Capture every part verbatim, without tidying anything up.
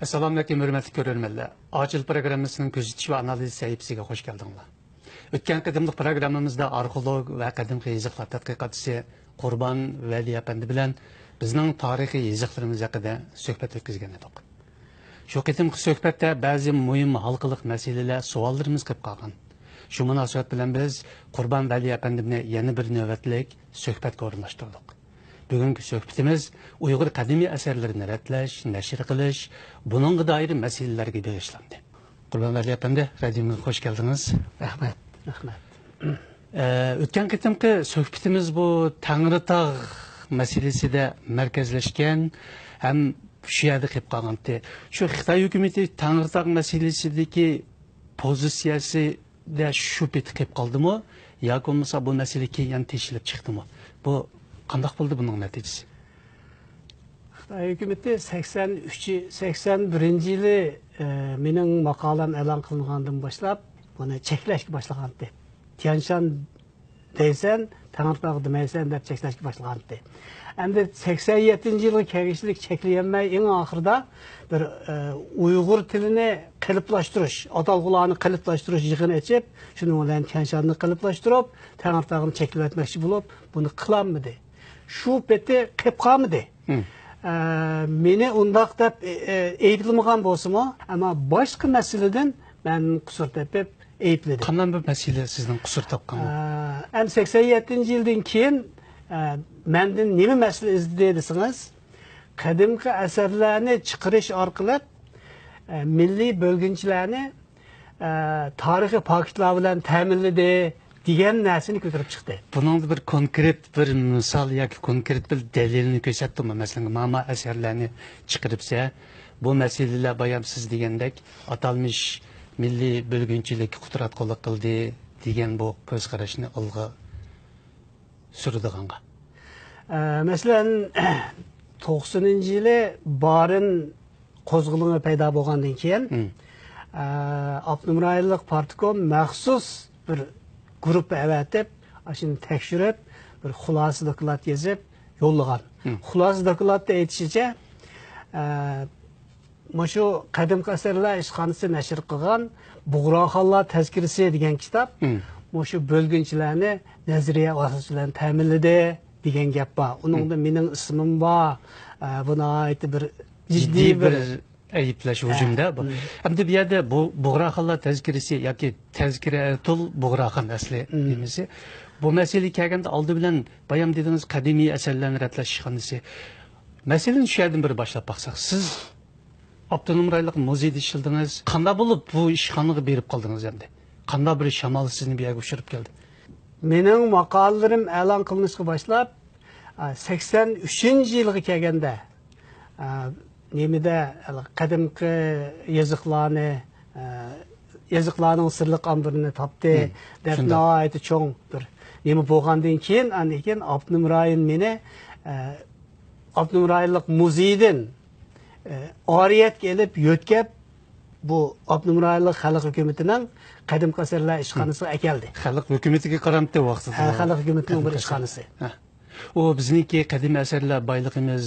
ئەسسالامۇئەلەيكۇم، ھۆرمەتلىك كۆرۈرمەنلەر. ئاچىل پروگراممىسىنىڭ كۆزىتىش ۋە ئانالىز سەھىپىسىگە خۇش كەلدىڭلار. ئۆتكەن قېتىملىق پروگراممىمىزدا ئارخېئولوگ ۋە قەدىمكى يېزىقلار تەتقىقاتچىسى قۇربان ۋەلى ئەپەندى بىلەن بىزنىڭ تارىخىي يېزىقلىرىمىز ھەققىدە سۆھبەت ئۆتكۈزگەن ئىدۇق. شۇ قېتىمقى سۆھبەتتە بەزى مۇھىم ھالقىلىق مەسىلىلەر، سوئاللىرىمىز قېلىپ قالغان. شۇ مۇناسىۋەت بىلەن بىز قۇربان ۋەلى ئەپەندىمنى يەنە بىر نۆۋەتلىك سۆھبەتكە ئورۇنلاشتۇردۇق. بۈگۈنكى سۆھبىتىمىز ئۇيغۇر قەدىمىي ئەسەرلىرىنى رەتلەش، نەشر قىلىش، بۇنىڭغا دائىر مەسىلىلەرگە بېغىشلاندى. قۇربان ۋەلى ئەپەندى، رادىيومىزغا خۇش كەلدىڭىز. رەھمەت، رەھمەت. ئە، ئۆتكەن قېتىمقى سۆھبىتىمىز بۇ تەڭرىتاغ مەسىلىسىدە مەركەزلەشكەن ھەم شۇ يەردە قېلىپ قالغانتى. شۇ خىتاي ھۆكۈمىتى تەڭرىتاغ مەسىلىسىدىكى پوزىتسىيەسىدە شۇ پېتى قېلىپ قالدىمۇ ياكى بولمىسا بۇ مەسىلە كېيىن يەنە تېشىلىپ چىقتىمۇ؟ بۇ قانداق بولدى بۇنىڭ نەتىجىسى؟ خىتاي ھۆكۈمىتى سەكسەن ئۈچ، سەكسەن بىرىنچى يىلى، ئە، مېنىڭ ماقالەم ئېلان قىلىنغاندىن باشلاپ بۇنى چەكلەشكە باشلىغانتى. تيەنشان دەيسەن، تەڭرىتاغ دېمەيسەن دەپ چەكلەشكە باشلىغانتى. ئەمدى سەكسەن يەتتىنچى يىلغا كەلگۈچىلىك چەكلىيەلمەي، ئەڭ ئاخىرىدا بىر، ئە، ئۇيغۇر تىلىنى قېلىپلاشتۇرۇش، ئاتالغۇلارنى قېلىپلاشتۇرۇش يىغىنى ئېچىپ، شۇنىڭ بىلەن تيەنشاننى قېلىپلاشتۇرۇپ، تەڭرىتاغنى چەكلىۋەتمەكچى بولۇپ، بۇنى قىلالمىدى. شۇ پېتى قېلىپ قالمىدى. مم. ئە، مېنى ئۇنداق دەپ، ئە، ئە، ئەيىبلىمىغان بولسىمۇ، ئەمما باشقا مەسىلىدىن مەن قۇسۇر تېپىپ ئەيىبلىدى. قانداق بىر مەسىلە سىزنىڭ قۇسۇر تاپقان؟ ئە، ئەمدى سەكسەن يەتتىنچى يىلدىن كېيىن، ئە، مەندىن نېمە مەسىلە ئىزدىدى دېسىڭىز، قەدىمكى ئەسەرلەرنى چىقىرىش ئارقىلىق، ئە، مىللىي بۆلگۈنچىلەرنى، ئە، تارىخىي پاكىتلار بىلەن تەمىنلىدى دېگەن نەرسىنى كۆتۈرۈپ چىقتى. بۇنىڭدا بىر كونكرېت بىر مىسال ياكى كونكرېت بىر دەلىلنى كۆرسەتتىمۇ؟ مەسىلەن، ماما ئەسەرلەرنى چىقىرىپسە، بۇ مەسىلىلەر بايام سىز دېگەندەك ئاتالمىش مىللىي بۆلگۈنچىلىككە قۇتراتقۇلۇق قىلدى دېگەن بۇ كۆز قاراشنى ئالغا سۈرىدىغانغا. ئە، مەسىلەن، توقسىنىنچى يىلى بارىن قوزغىلىڭى پەيدا بولغاندىن كېيىن، مم. ئە، ئاپتونوم رايونلۇق پارتكوم مەخسۇس بىر گۇرۇپپا ئەۋەتىپ، ئاشۇنى تەكشۈرۈپ، بىر خۇلاسە دوكلات يېزىپ يوللىغان. مم. خۇلاسە دوكلاتتا ئېيتىشىچە، ئە، مۇشۇ قەدىمكى ئەسەرلەر ئىشخانىسى نەشر قىلغان بۇغراخانلار تەزكىرىسى دېگەن كىتاب مم. مۇشۇ بۆلگۈنچىلەرنى نەزەرىيە ئاساس بىلەن تەمىنلىدى دېگەن گەپ بار. ئۇنىڭدا مم. مېنىڭ ئىسمىم بار. ئە، بۇ ناھايىتى بىر جىددىي جىددىي بىر بىر ئەيىبلەش ھە. ھۇجۇمدا بۇ. مم. ئەمدى بۇ يەردە بۇ بۇغراخانلار تەزكىرىسى ياكى تەزكىرەتۇل بۇغراخان ئەسلى مم. نېمىسى؟ بۇ مەسىلىگە كەلگەندە ئالدى بىلەن بايام دېدىڭىز، قەدىمىي ئەسەرلەرنى رەتلەش ئىشخانىسى. مەسىلىنى شۇ يەردىن بىر باشلاپ باقساق، سىز ئاپتونوم رايونلۇق مۇزېيدا ئىشلىدىڭىز. قانداق بولۇپ بۇ ئىشخانىغا بېرىپ قالدىڭىز ئەمدى؟ قانداق بىر شامال سىزنى بۇ يەرگە ئۇچۇرۇپ كەلدى؟ مېنىڭ ماقالىلىرىم ئېلان قىلىنىشقا باشلاپ، ئا، سەكسەن ئۈچىنچى يىلغا كەلگەندە، ئا، نېمىدە، قەدىمكى يېزىقلارنى، ئا، يېزىقلارنىڭ سىرلىق ئامبىرىنى تاپتى مم. دەپ شۇنداق. ناھايىتى چوڭ بىر نېمە بولغاندىن كېيىن، ئاندىن كېيىن ئاپتونوم رايون مېنى، ئا، ئاپتونوم رايونلۇق مۇزېيدىن، ئە، ئارىيەتكە ئېلىپ يۆتكەپ، بۇ ئاپتونوم رايونلۇق خەلق ھۆكۈمىتىنىڭ قەدىمكى ئەسەرلەر ئىشخانىسىغا ئەكەلدى. خەلق ھۆكۈمىتىگە قارامتى ۋاقتىدا ھە، بۇ خەلق ھۆكۈمىتىنىڭ بىر قەدىمكى ئەسەر. ئىشخانىسى. ھە. ئۇ بىزنىڭكى قەدىمىي ئەسەرلەر بايلىقىمىز،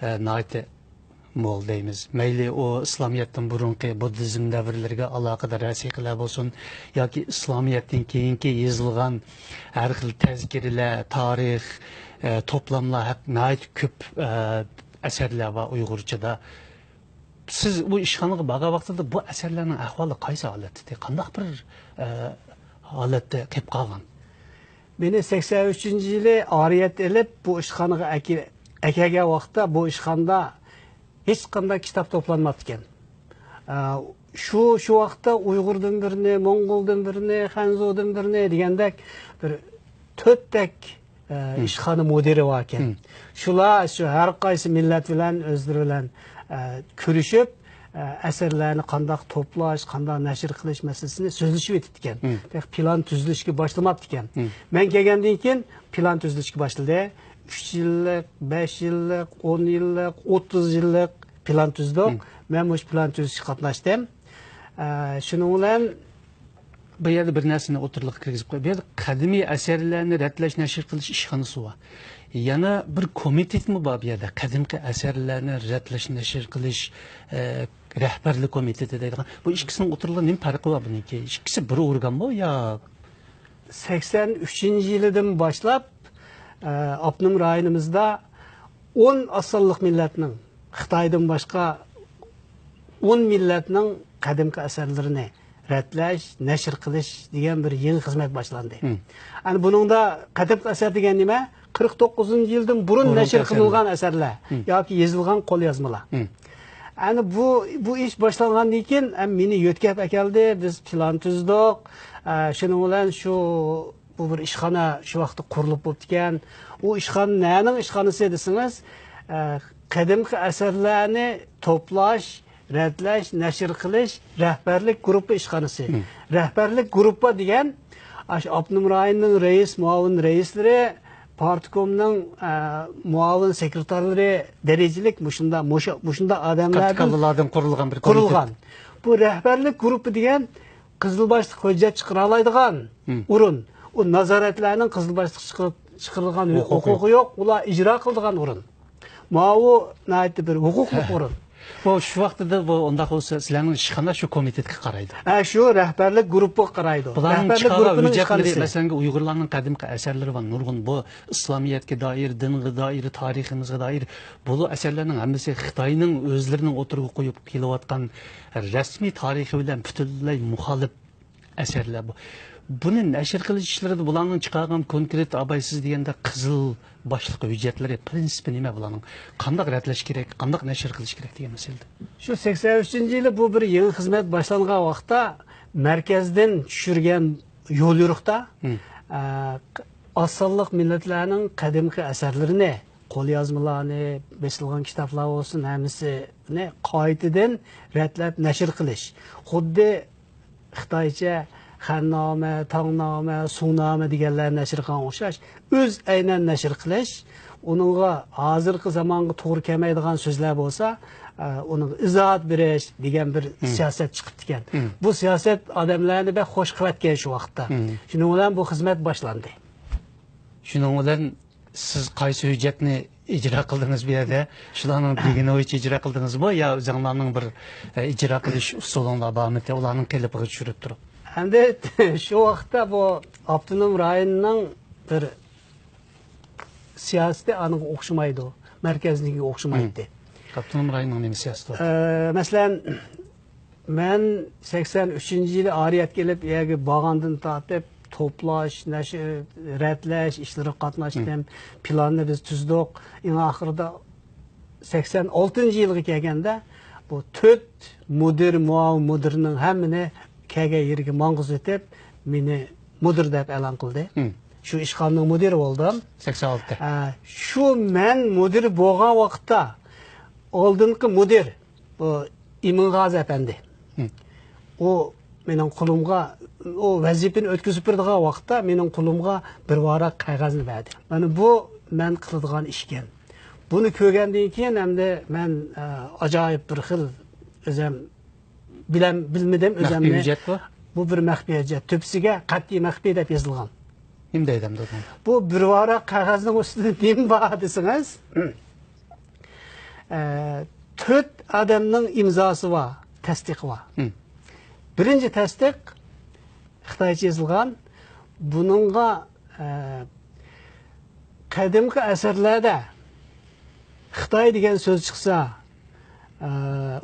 ئە، ناھايىتى مول دەيمىز. مەيلى ئۇ ئىسلامىيەتتىن بۇرۇنقى بۇددىزم دەۋرلىرىگە ئالاقىدار ۋەسىقىلەر بولسۇن ياكى ئىسلامىيەتتىن كېيىنكى يېزىلغان ھەر خىل تەزكىرىلەر، تارىخ، ئە، توپلاملار ھەق-، ناھايىتى كۆپ، ئە، ئەسەرلەر بار ئۇيغۇرچىدا. سىز بۇ ئىشخانىغا بارغان ۋاقتىدا بۇ ئەسەرلەرنىڭ ئەھۋالى قايسى ھالەتتە ئىدى؟ قانداق بىر، ئە، ھالەتتە قېلىپ قالغان؟ مېنى سەكسەن ئۈچىنچى يىلى ئارىيەت ئېلىپ، بۇ ئىشخانىغا ئەكە-، ئەكەلگەن ۋاقىتتا بۇ ئىشخانىدا ھېچقانداق كىتاب توپلانماپتىكەن. ئە، شۇ، شۇ ۋاقىتتا ئۇيغۇردىن بىرنى، موڭغۇلدىن بىرنى، خەنزۇدىن بىرنى دېگەندەك بىر تۆتتەك، ئە، مم. ئىشخانا مۇدىرى باركەن. مم. شۇلار شۇ ھەر قايسى مىللەت بىلەن ئۆزلىرى بىلەن، ئە، كۆرۈشۈپ، ئە، ئەسەرلەرنى قانداق توپلاش، قانداق نەشر قىلىش مەسىلىسىنى سۆزلىشىۋېتىپتىكەن. مم. تېخى پىلان تۈزۈلۈشكە باشلىماپتىكەن. مم. مەن كەلگەندىن كېيىن پىلان تۈزۈلۈشكە باشلىدى. ئۈچ يىللىق، بەش يىللىق، ئون يىللىق، ئوتتۇز يىللىق پىلان تۈزدۇق. مم. مەن مۇشۇ پىلان تۈزۈشكە قاتناشتىم. ئە، شۇنىڭ بىلەن بۇ يەردە بىر نەرسىنى ئوتتۇرىلىققا كىرگۈزۈپ قوياي. بۇ يەردە قەدىمىي ئەسەرلەرنى رەتلەش، نەشر قىلىش ئىشخانىسى بار. يەنە بىر كومىتېتمۇ بار بۇ يەردە. قەدىمكى ئەسەرلەرنى رەتلەش، نەشر قىلىش، ئە، رەھبەرلىك كومىتېتى دەيدىغان. بۇ ئىككىسىنىڭ ئوتتۇرىلىقىدا نېمە پەرقى بار بۇنىڭكى؟ ئىككىسى بىر ئورگانمۇ يا؟ سەكسەن ئۈچىنچى يىلىدىن باشلاپ، ئە، ئاپتونوم رايونىمىزدا ئون ئاز سانلىق مىللەتنىڭ، خىتايدىن باشقا ئون مىللەتنىڭ قەدىمكى ئەسەرلىرىنى رەتلەش، نەشر قىلىش دېگەن بىر يېڭى خىزمەت باشلاندى. مم. ئەنە بۇنىڭدا قەدىمكى ئەسەر دېگەن نېمە؟ قىرىق توققۇزىنچى يىلدىن بۇرۇن بۇرۇنقى نەشر ئەسەرلەر. قىلىنغان ئەسەرلەر مم. ياكى يېزىلغان قوليازمىلار. مم. ئەنە بۇ، بۇ ئىش باشلانغاندىن كېيىن، ئەم، مېنى يۆتكەپ ئەكەلدى، بىز پىلان تۈزدۇق. ئە، شۇنىڭ بىلەن شۇ، بۇ بىر ئىشخانا شۇ ۋاقىتتا قۇرۇلۇپ بوپتىكەن. ئۇ ئىشخانا نەنىڭ ئىشخانىسى دېسىڭىز، ئە، قەدىمكى ئەسەرلەرنى توپلاش، رەتلەش، نەشر قىلىش رەھبەرلىك گۇرۇپپا ئىشخانىسى. مم. رەھبەرلىك گۇرۇپپا دېگەن، ئاشۇ ئاپتونوم رايوننىڭ رەئىس، مۇئاۋىن رەئىسلىرى، پارتكومنىڭ، ئە، مۇئاۋىن سېكرېتارلىرى دەرىجىلىك مۇشۇنداق، مۇشۇ، مۇشۇنداق ئادەملەردىن كاللىلاردىن قۇرۇلغان بىر قۇرۇلغان. كومىتېت. بۇ رەھبەرلىك گۇرۇپپا دېگەن قىزىل باشلىق ھۆججەت چىقىرالايدىغان مم. ئورۇن. ئۇ نازارەتلەرنىڭ قىزىل باشلىق چىقىرىپ، چىقىرىدىغان ھوقۇقى. ھوقۇقى يوق، ئۇلار ئىجرا قىلىدىغان ئورۇن. ماۋۇ ناھايىتى بىر ھوقۇقلۇق ئورۇن. بۇ شۇ ۋاقتىدا بۇ ئۇنداق بولسا سىلەرنىڭ ئىشخانا شۇ كومىتېتقا قارايدۇ. ھە، شۇ رەھبەرلىك گۇرۇپپىغا قارايدۇ. بۇلارنىڭ رەھبەرلىك چىقارغان گۇرۇپپىنىڭ ھۆججەتلىرى، ئىشخانىسى. مەسىلەن، ئۇيغۇرلارنىڭ قەدىمكى ئەسەرلىرى بار، نۇرغۇن. بۇ ئىسلامىيەتكە دائىر، دىنغا دائىر، تارىخىمىزغا دائىر. بۇ ئەسەرلەرنىڭ ھەممىسى خىتاينىڭ ئۆزلىرىنىڭ ئوتتۇرىغا قويۇپ كېلىۋاتقان رەسمىي تارىخى بىلەن پۈتۈنلەي مۇخالىپ ئەسەرلەر بۇ. بۇنى نەشر قىلىش ئىشلىرىدا بۇلارنىڭ چىقارغان كونكرېت، ئابايسىز دېگەندە قىزىل باشلىق ھۆججەتلىرى، پرىنسىپى نېمە بۇلارنىڭ؟ قانداق رەتلەش كېرەك، قانداق نەشر قىلىش كېرەك دېگەن مەسىلىدە. شۇ سەكسەن ئۈچىنچى يىلى بۇ بىر يېڭى خىزمەت باشلانغان ۋاقىتتا مەركەزدىن چۈشۈرگەن يوليورۇقتا، مم. ئە، ئاز سانلىق مىللەتلەرنىڭ قەدىمكى ئەسەرلىرىنى، قوليازمىلارنى، بېسىلغان كىتابلار بولسۇن، ھەممىسىنى قايتىدىن رەتلەپ نەشر قىلىش. خۇددى خىتايچە خەننامە، تاڭنامە، سۇڭنامە دېگەنلەرنى نەشر قىلغان ئوخشاش، ئۆز ئەينەن نەشر قىلىش، ئۇنىڭغا ھازىرقى زامانغا توغرا كەلمەيدىغان سۆزلەر بولسا، ئە، ئۇنىڭغا ئىزاھات بېرىش دېگەن بىر مم. سىياسەت چىقىپتىكەن. مم. بۇ سىياسەت ئادەملەرنى بەك خوش قىلىۋەتكەن شۇ ۋاقىتتا. مم. شۇنىڭ بىلەن بۇ خىزمەت باشلاندى. شۇنىڭ بىلەن سىز قايسى ھۆججەتنى ئىجرا قىلدىڭىز بۇ يەردە؟ شۇلارنىڭ دېگىنى بويىچە ئىجرا قىلدىڭىزمۇ يا ئۆزۈڭلارنىڭ بىر، ئە، ئىجرا قىلىش ئۇسۇلۇڭلار بارمىتى، ئۇلارنىڭ قېلىپىغا چۈشۈرۈپ تۇرۇپ؟ ئەمدى شۇ ۋاقىتتا بۇ ئاپتونوم رايوننىڭ بىر سىياسىتى ئانىڭغا ئوخشىمايدۇ، مەركەزنىڭكىگە ئوخشىمايتتى. مم. ئاپتونوم رايوننىڭ نېمە سىياسىتى بار؟ ئە، مەسىلەن، مەن سەكسەن ئۈچىنچى يىلى ئارىيەتكە كېلىپ، يەرگە بارغاندىن تارتىپ، توپلاش، نەشر، رەتلەش ئىشلىرىغا قاتناشتىم. مم. پىلاننى بىز تۈزدۇق. ئەڭ ئاخىرىدا سەكسەن ئالتىنچى يىلغا كەلگەندە، بۇ تۆت مۇدىر، مۇئاۋىن مۇدىرنىڭ ھەممىنى كەلگەن يېرىگە ماڭغۇزۇۋېتىپ، مېنى مۇدىر دەپ ئېلان قىلدى. مم. شۇ ئىشخانىنىڭ مۇدىرى بولدۇم. سەكسەن ئالتە. ئە، شۇ مەن مۇدىر بولغان ۋاقىتتا ئالدىنقى مۇدىر، بۇ ئىمىنغازى ئەپەندى. مم. ئۇ مېنىڭ قولۇمغا، ئۇ ۋەزىپىنى ئۆتكۈزۈپ بېرىدىغان ۋاقىتتا مېنىڭ قولۇمغا بىر ۋاراق قەغەزنى بەردى. مانا بۇ مەن قىلىدىغان ئىشكەن. بۇنى كۆرگەندىن كېيىن ئەمدى مەن، ئە، ئاجايىپ بىر خىل ئۆزەم بىلەم، بىلمىدىم مەخپىي ئۆزەمنى. ھۆججەت بۇ؟ بۇ بىر مەخپىي ھۆججەت. تۆپىسىگە قەتئىي مەخپىي دەپ يېزىلغان. نېمە دەيدۇ ئەمدى ئۇنى؟ بۇ بىر ۋاراق قەغەزنىڭ ئۈستىدە نېمە بار دېسىڭىز، ئە، تۆت ئادەمنىڭ ئىمزاسى بار، تەستىقى بار. مم. بىرىنچى تەستىق خىتايچە يېزىلغان. بۇنىڭغا، ئە، قەدىمكى ئەسەرلەردە خىتاي دېگەن سۆز چىقسا، ئە،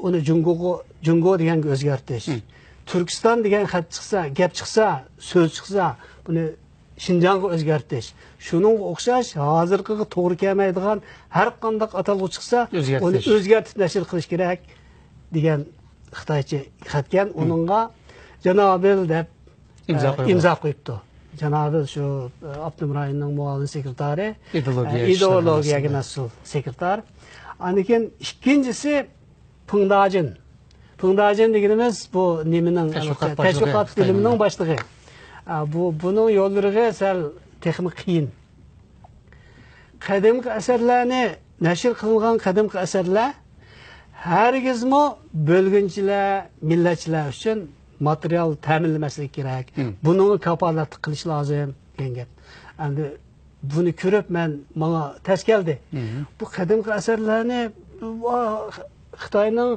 ئۇنى جۇڭگوغا، جۇڭگو دېگەنگە ئۆزگەرتىش. مم. تۈركىستان دېگەن خەت چىقسا، گەپ چىقسا، سۆز چىقسا، بۇنى شىنجاڭغا ئۆزگەرتىش. شۇنىڭغا ئوخشاش ھازىرقىغا توغرا كەلمەيدىغان ھەر قانداق ئاتالغۇ چىقسا، ئۆزگەرتىش. ئۇنى ئۆزگەرتىپ نەشر قىلىش كېرەك دېگەن خىتايچە خەتكەن. مم. ئۇنىڭغا جانابىل دەپ، ئىمزا ئە، قويغان. ئىمزا قويۇپتۇ. جانابىل شۇ، ئە، ئاپتونوم رايوننىڭ مۇئاۋىن سېكرېتارى، ئىدېئولوگىيە ئە، ئىشلىرى ئىدېئولوگىيەگە مەسئۇل. مەسئۇل سېكرېتار. ئاندىن كېيىن ئىككىنچىسى پېڭداجىن. پېڭداجىن دېگىنىمىز بۇ نېمىنىڭ، تەشۋىقات ئەلۋەتتە، باشلىقى تەشۋىقات خىتاينىڭ. بۆلۈمىنىڭ باشلىقى. ئە، بۇ، بۇنىڭ يوللىرىغا سەل تېخىمۇ قىيىن. قەدىمكى ئەسەرلەرنى، نەشر قىلىنغان قەدىمكى ئەسەرلەر ھەرگىزمۇ بۆلگۈنچىلەر، مىللەتچىلەر ئۈچۈن ماتېرىيال تەمىنلىمەسلىك كېرەك. بۇنىڭغا كاپالەتلىك قىلىش لازىم دېگەن گەپ. ئەمدى بۇنى كۆرۈپ مەن، ماڭا تەس كەلدى. بۇ قەدىمكى ئەسەرلەرنى، ۋا، خىتاينىڭ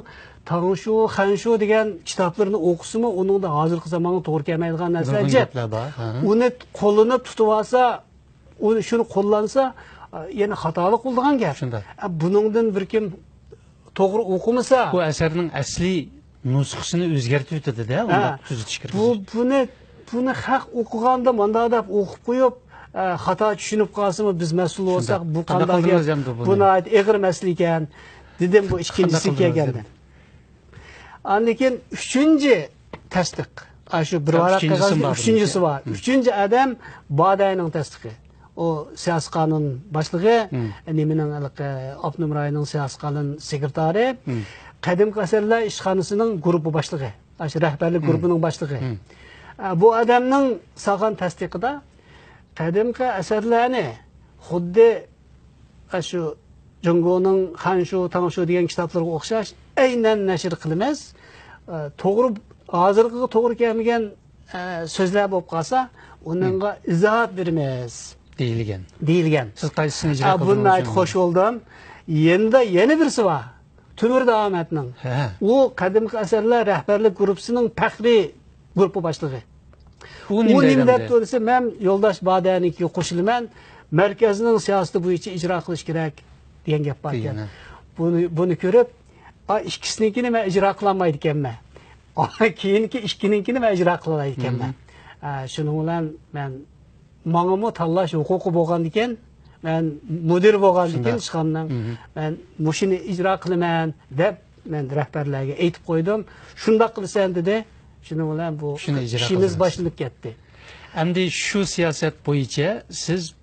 تاڭشۇ، خەنشۇ دېگەن كىتابلىرىنى ئوقۇسىمۇ، ئۇنىڭدا ھازىرقى زامانغا توغرا كەلمەيدىغان نەرسىلەر نۇرغۇن جىق. گەپلەر بار. ئۇنى قوللىنىپ تۇتۇۋالسا، ئۇ، شۇنى قوللانسا، يەنە خاتالىق بولىدىغان گەپ. شۇنداق. ئە، بۇنىڭدىن بىر كىم توغرا ئوقۇمىسا. بۇ ئەسەرنىڭ ئەسلىي نۇسخىسىنى ئۆزگەرتىۋېتىدۇ-دە، ھە. ئۇنداق تۈزىتىش بۇ، كىرگۈزۈش. بۇنى، بۇنى خەق ئوقۇغاندا مانداق دەپ ئوقۇپ قويۇپ، ئە، خاتا چۈشىنىپ قالسىمۇ، بىز مەسئۇل بولساق، شۇنداق. بۇ قانداق قانداق قىلدىڭىز گەپ؟ ئەمدى بۇنى؟ بۇ ناھايىتى ئېغىر مەسىلە ئىكەن، دېدىم بۇ ئىككىنچىسى كەلگەندە. ئاندىن كېيىن ئۈچىنچى تەستىق. ئاشۇ بىر ۋاراق قەغەزنىڭ ئۈچىنچىسى بار. ئۈچىنچى ئادەم بادەينىڭ تەستىقى. ئۇ سىياسىي قانۇن باشلىقى، نېمىنىڭ، ھېلىقى ئاپتونوم رايوننىڭ سىياسىي قانۇن سېكرېتارى، قەدىمكى ئەسەرلەر ئىشخانىسىنىڭ گۇرۇپپا باشلىقى. ئاشۇ رەھبەرلىك گۇرۇپپىنىڭ باشلىقى. ئە، بۇ ئادەمنىڭ سالغان تەستىقىدا قەدىمكى ئەسەرلەرنى خۇددى ئاشۇ جۇڭگونىڭ خەنشۇ، تاڭشۇ دېگەن كىتابلىرىغا ئوخشاش ئەينەن نەشر قىلىمىز. ئە، توغرا، ھازىرقىغا توغرا كەلمىگەن، ئە، سۆزلەر بولۇپ قالسا، ئۇنىڭغا ئىزاھات بېرىمىز. دېيىلگەن. دېيىلگەن. سىز قايسىسىنى ئىجرا قىلدىڭىز؟ ئا، بۇنى ناھايىتى خۇش بولدۇم. يېنىدا يەنە بىرسى بار. تۆمۈر داۋامەتنىڭ. ھە. ئۇ قەدىمكى ئەسەرلەر رەھبەرلىك گۇرۇپپىسىنىڭ پەخرىي گۇرۇپپا باشلىقى. ئۇ نېمە دەيدۇ دېسە، مەن يولداش بادەنىڭكىگە قوشۇلىمەن، مەركەزنىڭ سىياسىتى بويىچە ئىجرا قىلىش كېرەك دېگەن گەپ بار ئىكەن. بۇنى، بۇنى كۆرۈپ، ئا، ئىككىسىنىڭكىنى مەن ئىجرا قىلالمايدىكەنمەن. ئا، كېيىنكى ئىككىنىڭكىنى مەن ئىجرا قىلالايدىكەنمەن. ئا، شۇنىڭ بىلەن مەن ماڭىمۇ تاللاش ھوقۇقى بولغاندىكىن، مەن مۇدىر بولغاندىكىن ئىشخانىنىڭ، مەن مۇشۇنى ئىجرا قىلىمەن دەپ، مەن رەھبەرلەرگە ئېيتىپ قويدۇم. شۇنداق قىلىسەن دېدى. شۇنىڭ بىلەن بۇ ئىشىمىز باشلىنىپ كەتتى. ئەمدى شۇ سىياسەت بويىچە سىز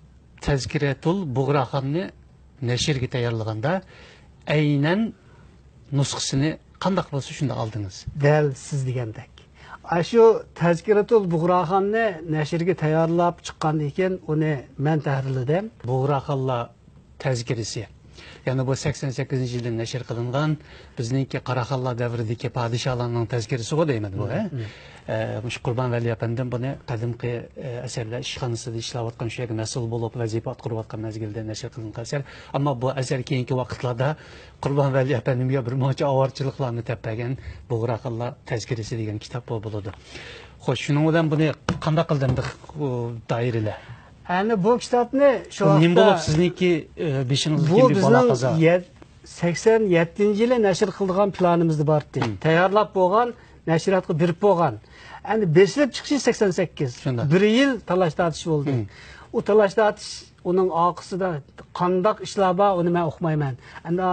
تەزكىرەتۇل بۇغراخاننى نەشرگە تەييارلىغاندا، ئەينەن نۇسخىسىنى قانداق بولسا شۇنداق ئالدىڭىز؟ دەل سىز دېگەندەك. ئاشۇ تەزكىرەتۇل بۇغراخاننى نەشرگە تەييارلاپ چىققاندىن كېيىن، ئۇنى مەن تەھرىرلىدىم. بۇغراخانلار تەزكىرىسى. يەنى بۇ سەكسەن سەككىزىنچى يىلى نەشر قىلىنغان بىزنىڭكى قاراخانلار دەۋرىدىكى پادىشاھلارنىڭ تەزكىرىسىغۇ دەيمەن بۇ، ھە؟ ئە، مۇشۇ قۇربان ۋەلى ئەپەندىم بۇنى قەدىمكى، ئە، ئەسەرلەر ئىشخانىسىدا ئىشلەۋاتقان، شۇ يەردە مەسئۇل بولۇپ ۋەزىپە ئاتقۇرۇۋاتقان مەزگىلدە نەشر قىلىنغان ئەسەر. ئەمما بۇ ئەسەر كېيىنكى ۋاقىتلاردا قۇربان ۋەلى ئەپەندىمگە بىر مۇنچە ئاۋارىچىلىقلارنى تەپ بەرگەن بۇغراخانلار تەزكىرىسى دېگەن كىتاب بولىدۇ. خوش، شۇنىڭ بىلەن بۇنى قانداق قىلدى ئەمدى ئۇ دائىرىلەر؟ ئەنە بۇ كىتابنى شۇ ۋاقىتتا، نېمە بولۇپ سىزنىڭكى، ئە، بېشىڭىزدىكى بۇ بىر بالا بىزنىڭ قازا؟ يەت-، سەكسەن يەتتىنچى يىلى نەشر قىلىدىغان پىلانىمىزدا بارتتى. تەييارلاپ بولغان، نەشرىياتقا بېرىپ بولغان. ئەمدى بېسىلىپ چىقىشى سەكسەن سەككىز. شۇنداق. بىر يىل تالاش-تارتىش بولدى. ئۇ تالاش-تارتىش، ئۇنىڭ ئارقىسىدا قانداق ئىشلار بار، ئۇنى مەن ئۇقمايمەن. ئەمدى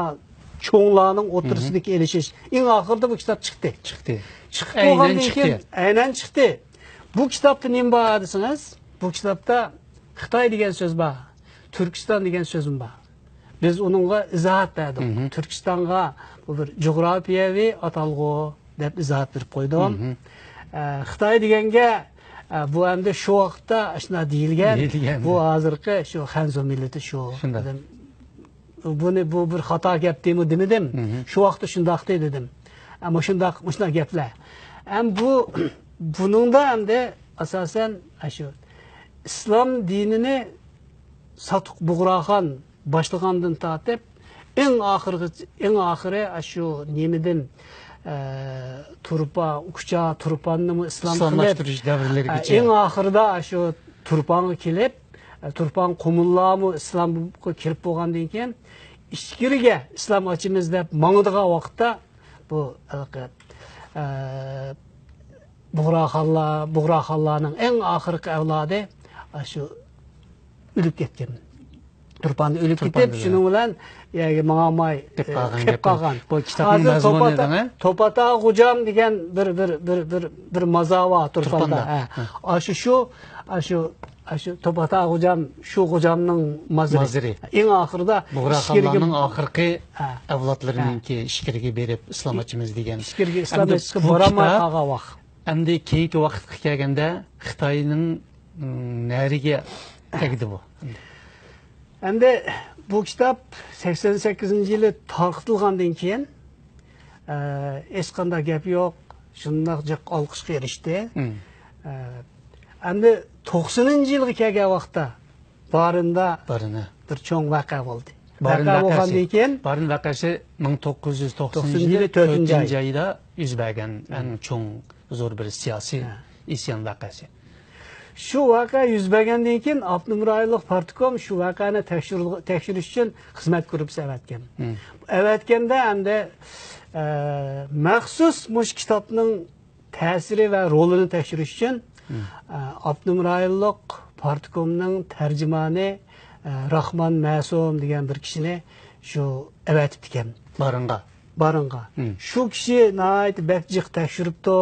چوڭلارنىڭ ئوتتۇرىسىدىكى ئېلىشىش. ئەڭ ئاخىرىدا بۇ كىتاب چىقتى. چىقتى. چىقىپ بولغاندىن كېيىن، ئەينەن چىقتى. بۇ كىتابتا نېمە بار دېسىڭىز، بۇ كىتابتا خىتاي دېگەن سۆز بار، تۈركىستان دېگەن سۆزمۇ بار. بىز ئۇنىڭغا ئىزاھات بەردۇق. تۈركىستانغا بۇ بىر جۇغراپىيەۋى ئاتالغۇ دەپ ئىزاھات بېرىپ قويدۇم. ئە، خىتاي دېگەنگە، ئە، بۇ ئەمدى شۇ ۋاقىتتا ئاشۇنداق دېيىلگەن. دېيىلگەن. بۇ ھازىرقى شۇ خەنزۇ مىللىتى شۇ. شۇنداق. بۇنى، بۇ بىر خاتا گەپ دېمۇ دېمىدىم. شۇ ۋاقىتتا شۇنداقتى دېدىم. ئە، مۇشۇنداق، مۇشۇنداق گەپلەر. ئەم بۇ، بۇنىڭدا ئەمدى ئاساسەن ئاشۇ ئىسلام دىنىنى ساتۇق بۇغراخان باشلىغاندىن تارتىپ، ئەڭ ئاخىرغىچە، ئەڭ ئاخىرى ئاشۇ نېمىدىن، ئە، تۇرپان، ئۇكچا تۇرپاننىمۇ ئىسلام قىلىپ، ئىسلاملاشتۇرۇش دەۋرلىرىگىچە. ئە، ئەڭ ئاخىرىدا ئاشۇ تۇرپانغا كېلىپ، ئە، تۇرپان قۇمۇللارمۇ ئىسلامغا كىرىپ بولغاندىن كېيىن، ئىچكىرىگە ئىسلام ئاچىمىز دەپ ماڭىدىغان ۋاقىتتا، بۇ، ھېلىقى، ئە، بۇغراخانلار، بۇغراخانلارنىڭ ئەڭ ئاخىرقى ئەۋلادى ئاشۇ ئۆلۈپ كەتكەن. تۇرپاندا ئۆلۈپ كېتىپ، شۇنىڭ بىلەن يەرگە ماڭالماي، قېلىپ قالغان. بۇ كىتابنىڭ مەزمۇنى توپاتا، توپاتا غوجام دېگەن بىر، بىر، بىر، بىر، بىر مازار بار تۇرپاندا. تۇرپاندا. ھە. ئاشۇ شۇ، ئاشۇ، ئاشۇ توپاتا غوجام، شۇ غوجامنىڭ مازىرى. مازىرى. ئەڭ ئاخىرىدا بۇغراخانلارنىڭ ئاخىرقى ئەۋلادلىرىنىڭكى ئىچكىرىگە بېرىپ ئىسلام ئاچىمىز دېگەن. ئىچكىرىگە ئىسلام ئاچىشقا بارالماي قالغان ۋاقىت. ئەمدى كېيىنكى ۋاقىتقا كەلگەندە خىتاينىڭ، م، نەرىگە تەگدى بۇ؟ ئەمدى بۇ كىتاب سەكسەن سەككىزىنچى يىلى تارقىتىلغاندىن كېيىن، ئە، ھېچقانداق گەپ يوق. شۇنداق جىق ئالقىشقا ئېرىشتى. ئە، ئەمدى توقسىنىنچى يىلغا كەلگەن ۋاقىتتا بارىندا بارىنى. بىر چوڭ ۋەقە بولدى. بارىن ۋەقە ۋەقەسى. بولغاندىن كېيىن بارىن ۋەقەسى مىڭ توققۇز يۈز توقسىنىنچى يىلى تۆتىنچى ئايدا يۈز بەرگەن ئەڭ چوڭ زور بىر سىياسىي ھە. ئىسيان ۋەقەسى. شۇ ۋەقە يۈز بەرگەندىن كېيىن، ئاپتونوم رايونلۇق پارتكوم شۇ ۋەقەنى تەكشۈر-، تەكشۈرۈش ئۈچۈن خىزمەت گۇرۇپپىسى ئەۋەتكەن. ئەۋەتكەندە ئەمدى، ئە، مەخسۇس مۇشۇ كىتابنىڭ تەسىرى ۋە رولىنى تەكشۈرۈش ئۈچۈن، ئە، ئاپتونوم رايونلۇق پارتكومنىڭ تەرجىمانى، ئە، راخمان مەسۇم دېگەن بىر كىشىنى شۇ ئەۋەتىپتىكەن. بارىنغا. بارىنغا. شۇ كىشى ناھايىتى بەك جىق تەكشۈرۈپتۇ.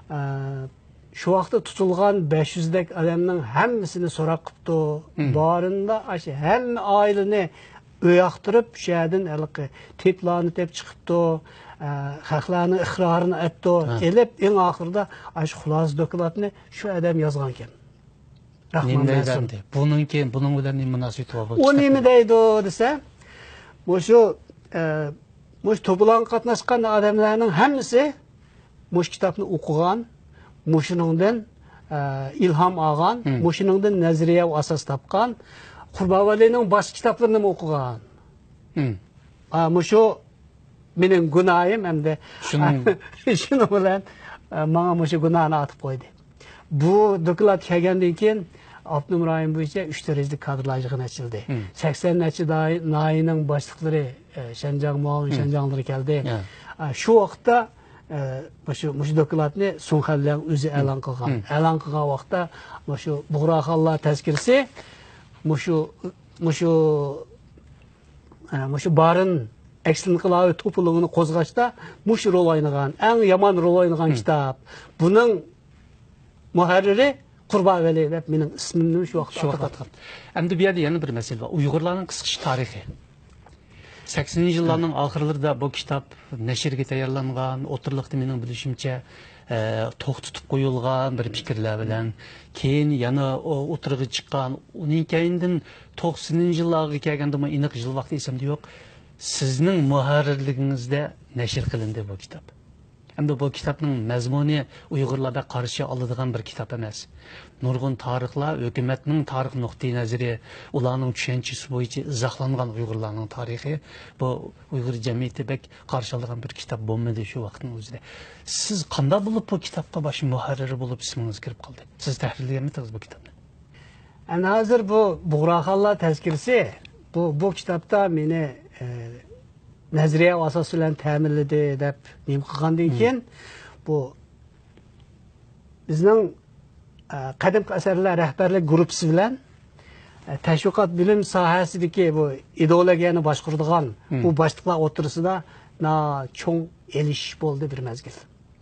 ئە، شۇ ۋاقىتتا تۇتۇلغان بەش يۈزدەك ئادەمنىڭ ھەممىسىنى سوراق قىپتۇ. بارىندا ئاشۇ ھەممە ئائىلىنى ئۆي ياقتۇرۇپ، شۇ يەردىن ھېلىقى تېپلارنى تېپىپ چىقىپتۇ. ئە، خەقلەرنىڭ ئىقرارىنى ئەتتۇ. ئېلىپ، ئەڭ ئاخىرىدا ئاشۇ خۇلاسە دوكلاتنى شۇ ئادەم يازغانكەن. راخمان نېمە دەيدۇ مەسۇم. ئەمدى؟ بۇنىڭكى، بۇنىڭ بىلەن نېمە مۇناسىۋىتى بار بۇ ئۇ نېمە كىتابنىڭ؟ دەيدۇ دېسە، مۇشۇ، ئە، مۇشۇ توپىلاڭغا قاتناشقان ئادەملەرنىڭ ھەممىسى مۇشۇ كىتابنى ئوقۇغان، مۇشۇنىڭدىن، ئە، ئىلھام ئالغان، مۇشۇنىڭدىن نەزەرىيە ئاساس تاپقان، قۇربان ۋەلىنىڭ باشقا كىتابلىرىنىمۇ ئوقۇغان. ئا، مۇشۇ مېنىڭ گۇناھىم ئەمدى. شۇنىڭ شۇنىڭ بىلەن، ئە، ماڭا مۇشۇ گۇناھنى ئارتىپ قويدى. بۇ دوكلات كەلگەندىن كېيىن ئاپتونوم رايون بويىچە ئۈچ دەرىجىلىك كادىرلار يىغىنى ئېچىلدى. سەكسەن نەچچە دائىر-، ناھىيەنىڭ باشلىقلىرى، ئە، شەنجاڭ، مۇئاۋىن شەنجاڭلىرى كەلدى. ئە، شۇ ۋاقىتتا، ئە، مۇشۇ، مۇشۇ دوكلاتنى سۇڭ خەنلياڭ ئۆزى ئېلان قىلغان. ئېلان قىلغان ۋاقىتتا مۇشۇ بۇغراخانلار تەزكىرىسى مۇشۇ، مۇشۇ ئە، مۇشۇ بارىن ئەكس ئىنقىلابى توپىلىڭىنى قوزغاشتا مۇشۇ رول ئوينىغان، ئەڭ يامان رول ئوينىغان كىتاب. بۇنىڭ مۇھەررىرى قۇربان ۋەلى دەپ مېنىڭ ئىسمىمنى شۇ ۋاقىتتا شۇ ۋاقىتتا ئاتىغان. ئەمدى بۇ يەردە يەنە بىر مەسىلە بار. ئۇيغۇرلارنىڭ قىسقىچە تارىخى. سەكسىنىنچى يىللارنىڭ ئاخىرلىرىدا بۇ كىتاب نەشرگە تەييارلانغان، ئوتتۇرىلىقتا مېنىڭ بىلىشىمچە، ئە، توختىتىپ قويۇلغان بىر پىكىرلەر بىلەن، كېيىن يەنە ئو-، ئوتتۇرىغا چىققان. ئۇنىڭ كەينىدىن توقسىنىنچى يىللارغا كەلگەندىمۇ ئېنىق يىل ۋاقتى ئېسىمدە يوق. سىزنىڭ مۇھەررىرلىكىڭىزدە نەشر قىلىندى بۇ كىتاب. ئەمدى بۇ كىتابنىڭ مەزمۇنى ئۇيغۇرلار بەك قارشى ئالىدىغان بىر كىتاب ئەمەس. نۇرغۇن تارىخلار، ھۆكۈمەتنىڭ تارىخ نۇقتىئى نەزىرى، ئۇلارنىڭ چۈشەنچىسى بويىچە ئىزاھلانغان ئۇيغۇرلارنىڭ تارىخى. بۇ ئۇيغۇر جەمئىيىتى بەك قارشى ئالىدىغان بىر كىتاب بولمىدى شۇ ۋاقىتنىڭ ئۆزىدە. سىز قانداق بولۇپ بۇ كىتابقا باش مۇھەررىر بولۇپ ئىسمىڭىز كىرىپ قالدى؟ سىز تەھرىرلىگەنمىدىڭىز بۇ كىتابنى؟ ئەمدى ھازىر بۇ بۇغراخانلار تەزكىرىسى، بۇ، بۇ كىتابتا مېنى، ئە، نەزەرىيە ئاساس بىلەن تەمىنلىدى دەپ نېمە قىلغاندىن كېيىن، بۇ بىزنىڭ، ئە، قەدىمكى ئەسەرلەر رەھبەرلىك گۇرۇپپىسى بىلەن، ئە، تەشۋىقات بۆلۈم ساھەسىدىكى بۇ ئىدېئولوگىيەنى باشقۇرىدىغان بۇ باشلىقلار ئوتتۇرىسىدا نا-، چوڭ ئېلىشىش بولدى بىر مەزگىل.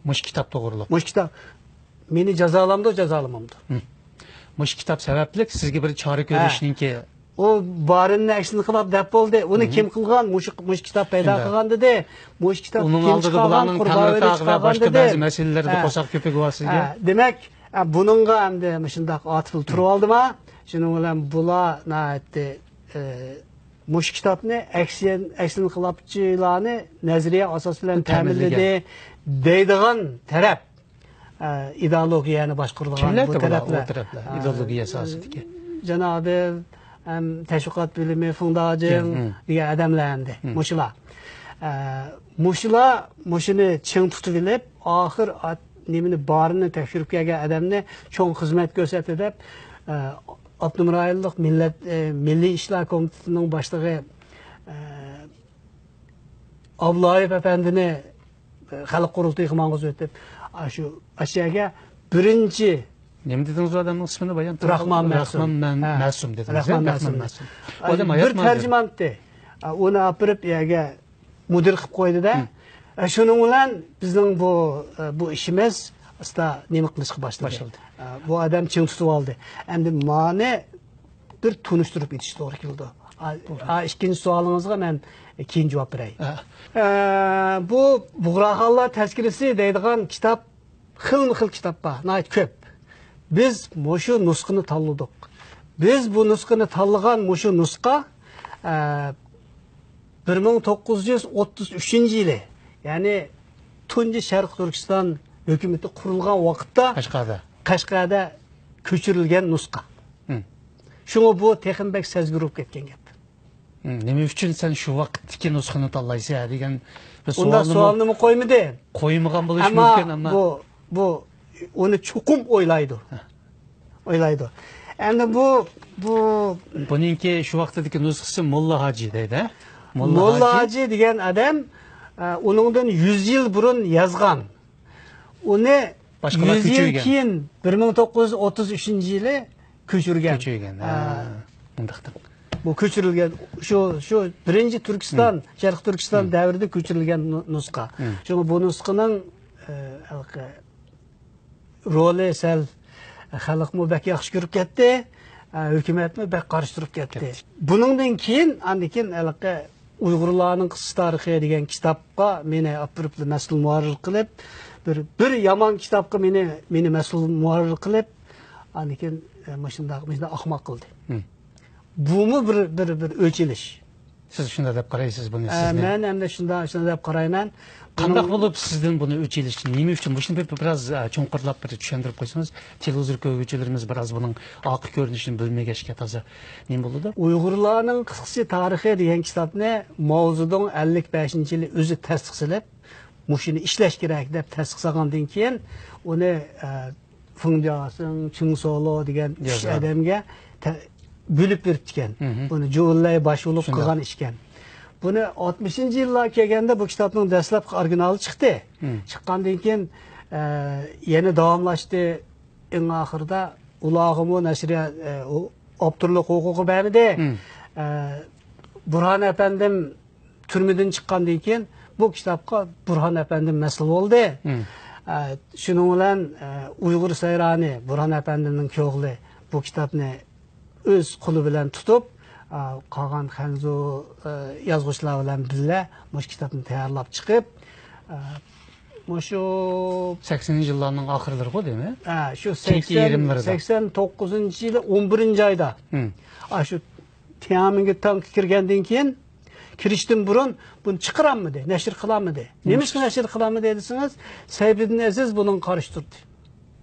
مۇشۇ كىتاب توغرۇلۇق. مۇشۇ كىتاب مېنى جازالامدۇ، جازالىمامدۇ؟ مۇشۇ كىتاب سەۋەبلىك سىزگە بىر چارە كۆرۈشنىڭكى ئۇ بارىننى ئەكسىنى قىلاپ دەپ بولدى. ئۇنى كىم قىلغان؟ مۇشۇ، مۇشۇ كىتاب پەيدا قىلغان دېدى. مۇشۇ كىتاب ئۇنىڭ كىم ئالدىدا چىقارغان؟ بۇلارنىڭ قۇربان ۋەلى تەڭرىتاغ ۋە چىقارغان باشقا دېدى. بەزى مەسىلىلەردە قورساق كۆپۈكى بار سىزگە. ھە، دېمەك، ھە، بۇنىڭغا ئەمدى مۇشۇنداق ئاتىپلا تۇرۇۋالدىما؟ شۇنىڭ بىلەن بۇلار ناھايىتى، ئە، مۇشۇ كىتابنى ئەكسىيەن-، ئەكسىنى قىلاپچىلارنى نەزەرىيە ئاساس بىلەن تەمىنلىگەن. تەمىنلىدى دەيدىغان تەرەپ، ئە، ئىدېئولوگىيەنى باشقۇرىدىغان بۇ تەرەپلەر. كىملەردۇر بۇلار، ئۇ تەرەپلەر؟ ئە، ئىدېئولوگىيە ساھەسىدىكى. جانابىل، ئەم، تەشۋىقات بۆلۈمى، فېڭداجىڭ دېگەن ئادەملەر ئەمدى. مۇشۇلار. ئە، مۇشۇلار مۇشۇنى چىڭ تۇتۇۋېلىپ، ئاخىر ئات-، نېمىنى، بارىنى تەكشۈرۈپ كەلگەن ئادەمنى چوڭ خىزمەت كۆرسەتتى دەپ، ئە، ئاپتونوم رايونلۇق مىللەت، ئە، مىللىي ئىشلار كومىتېتىنىڭ باشلىقى، ئە، ئابلايېف ئەپەندىنى، ئە، خەلق قۇرۇلتىيىغا ماڭغۇزۇۋېتىپ، ئاشۇ، ئاشۇ يەرگە بىرىنچى نېمە دېدىڭىز ئۇ ئادەمنىڭ ئىسمىنى بايام؟ راخمان مەسۇم. راخمان مەن-، ھە. مەسۇم دېدىڭىز، راخمان مەسۇم. راخمان مەسۇم. ئۇ ئادەم ھاياتمۇ ھازىر؟ بىر تەرجىمانتى. ئۇنى ئاپىرىپ يەرگە مۇدىر قىلىپ قويدى-دە. ئە، شۇنىڭ بىلەن بىزنىڭ بۇ، ئە، بۇ ئىشىمىز ئاستا نېمە قىلىشقا باشلىدى. باشلىدى. ئە، بۇ ئادەم چىڭ تۇتۇۋالدى. ئەمدى مانى بىر تونۇشتۇرۇپ ئېيتىش توغرا كېلىدۇ. ئا، ئا، ئىككىنچى سوئالىڭىزغا مەن كېيىن جاۋاب بېرەي. ئە، بۇ بۇغراخانلار تەزكىرىسى دەيدىغان كىتاب خىلمۇ خىل كىتاب بار، ناھايىتى كۆپ. بىز مۇشۇ نۇسخىنى تاللىدۇق. بىز بۇ نۇسخىنى تاللىغان مۇشۇ نۇسخا، ئە، بىر مىڭ توققۇز يۈز ئوتتۇز ئۈچىنچى يىلى، يەنى تۇنجى شەرقىي تۈركىستان ھۆكۈمىتى قۇرۇلغان ۋاقىتتا قەشقەردە. قەشقەردە كۆچۈرۈلگەن نۇسخا. ھىم. شۇڭا بۇ تېخىمۇ بەك سەزگۈر بولۇپ كەتكەن گەپ. ھىم، نېمە ئۈچۈن سەن شۇ ۋاقىتتىكى نۇسخىنى تاللايسەن دېگەن بىر ئۇنداق سوئالنىمۇ سوئالنىمۇ قويمىدى. قويمىغان بولۇشى ئەمما مۇمكىن، ئەمما بۇ، بۇ ئۇنى چوقۇم ئويلايدۇ. ھە. ئويلايدۇ. ئەمدى بۇ، بۇ بۇنىڭكى شۇ ۋاقتىدىكى نۇسخىسى موللا ھاجى دەيدۇ، ھە؟ موللا موللا ھاجى. ھاجى دېگەن ئادەم، ئە، ئۇنىڭدىن يۈز يىل بۇرۇن يازغان. ئۇنى باشقىلار يۈز يىل كۆچۈرگەن. كېيىن، بىر مىڭ توققۇز يۈز ئوتتۇز ئۈچىنچى يىلى كۆچۈرگەن. كۆچۈرگەن. ھە، ھە. مۇنداقتىن. بۇ كۆچۈرۈلگەن، شۇ، شۇ بىرىنچى تۈركىستان، ھىم. شەرقىي تۈركىستان ھىم. دەۋرىدە كۆچۈرۈلگەن نۇ-، نۇسخا. ھىم. شۇڭا بۇ نۇسخىنىڭ، ئە، ھېلىقى رولى سەل خەلقمۇ بەك ياخشى كۆرۈپ كەتتى، ھە، ھۆكۈمەتمۇ بەك قارشى تۇرۇپ كەتتى. كەتتى. بۇنىڭدىن كېيىن، ئاندىن كېيىن ھېلىقى ئۇيغۇرلارنىڭ قىسسىسى تارىخى دېگەن كىتابقا مېنى ئاپىرىپ مەسئۇل مۇھەررىر قىلىپ، بىر، بىر يامان كىتابقا مېنى، مېنى مەسئۇل مۇھەررىر قىلىپ، ئاندىن كېيىن، ئە، مۇشۇنداق، مۇشۇنداق ئاخماق قىلدى. ھىم. بۇمۇ بىر، بىر، بىر ئۆچ ئېلىش. سىز شۇنداق دەپ قارايسىز بۇنى، ئە، سىزنى؟ مەن ئەمدى شۇنداق، شۇنداق دەپ قارايمەن. قانداق بۇنىڭ بولۇپ سىزدىن بۇنى ئۆچ ئېلىشنى، نېمە ئۈچۈن؟ مۇشۇنى بىر، بىراز، ئە، چوڭقۇرلاپ بىر چۈشەندۈرۈپ قويسىڭىز، تېلېۋىزور كۆرگۈچىلىرىمىز بىراز بۇنىڭ ئارقا كۆرۈنۈشىنى بىلمىگەچكە تازا نېمە بولىدۇ؟ ئۇيغۇرلارنىڭ قىسقىسى تارىخى دېگەن كىتابنى ماۋزېدۇڭ ئەللىك بەشىنچى يىلى ئۆزى تەستىق سېلىپ، مۇشۇنى ئىشلەش كېرەك دەپ تەستىق سالغاندىن كېيىن، ئۇنى، ئە، فېڭ جياسىڭ، چېڭ سولو دېگەن ئۈچ يازغان. ئادەمگە تە-، بۆلۈپ بېرىپتىكەن. مھم. بۇنى جۇ ئېنلەي باش بولۇپ شۇنداق. قىلغان ئىشكەن. بۇنى ئاتمىشىنچى يىللار كەلگەندە بۇ كىتابنىڭ دەسلەپكى ئورىگىنالى چىقتى. مم. چىققاندىن كېيىن، ئە، يەنە داۋاملاشتى. ئەڭ ئاخىرىدا ئۇلارغىمۇ نەشرىيات، ئە، ئۇ ئاپتورلۇق ھوقۇقى بەرمىدى. مم. ئە، بۇرھان ئەپەندىم تۈرمىدىن چىققاندىن كېيىن بۇ كىتابقا بۇرھان ئەپەندىم مەسئۇل بولدى. مم. ئە، شۇنىڭ بىلەن، ئە، ئۇيغۇر سەيرانى، بۇرھان ئەپەندىمنىڭ كۆڭلى بۇ كىتابنى ئۆز قولى بىلەن تۇتۇپ، ئە، قالغان خەنزۇ، ئە، يازغۇچىلار بىلەن بىللە مۇشۇ كىتابنى تەييارلاپ چىقىپ، ئە، مۇشۇ سەكسىنىنچى يىللارنىڭ ئاخىرلىرىغۇ دېمەك؟ ھە، شۇ كېيىنكى سەكسەن، يېرىملىرىدا. سەكسەن توققۇزىنچى يىلى ئون بىرىنچى ئايدا. مم. ئاشۇ تيەنئەنمېنگە تانكا كىرگەندىن كېيىن، كىرىشتىن بۇرۇن بۇنى چىقىرالمىدى، نەشر قىلالمىدى. نېمىشقا نەشر قىلالمىدى دېسىڭىز، سەيپىدىن ئەزىز بۇنىڭغا قارشى تۇردى.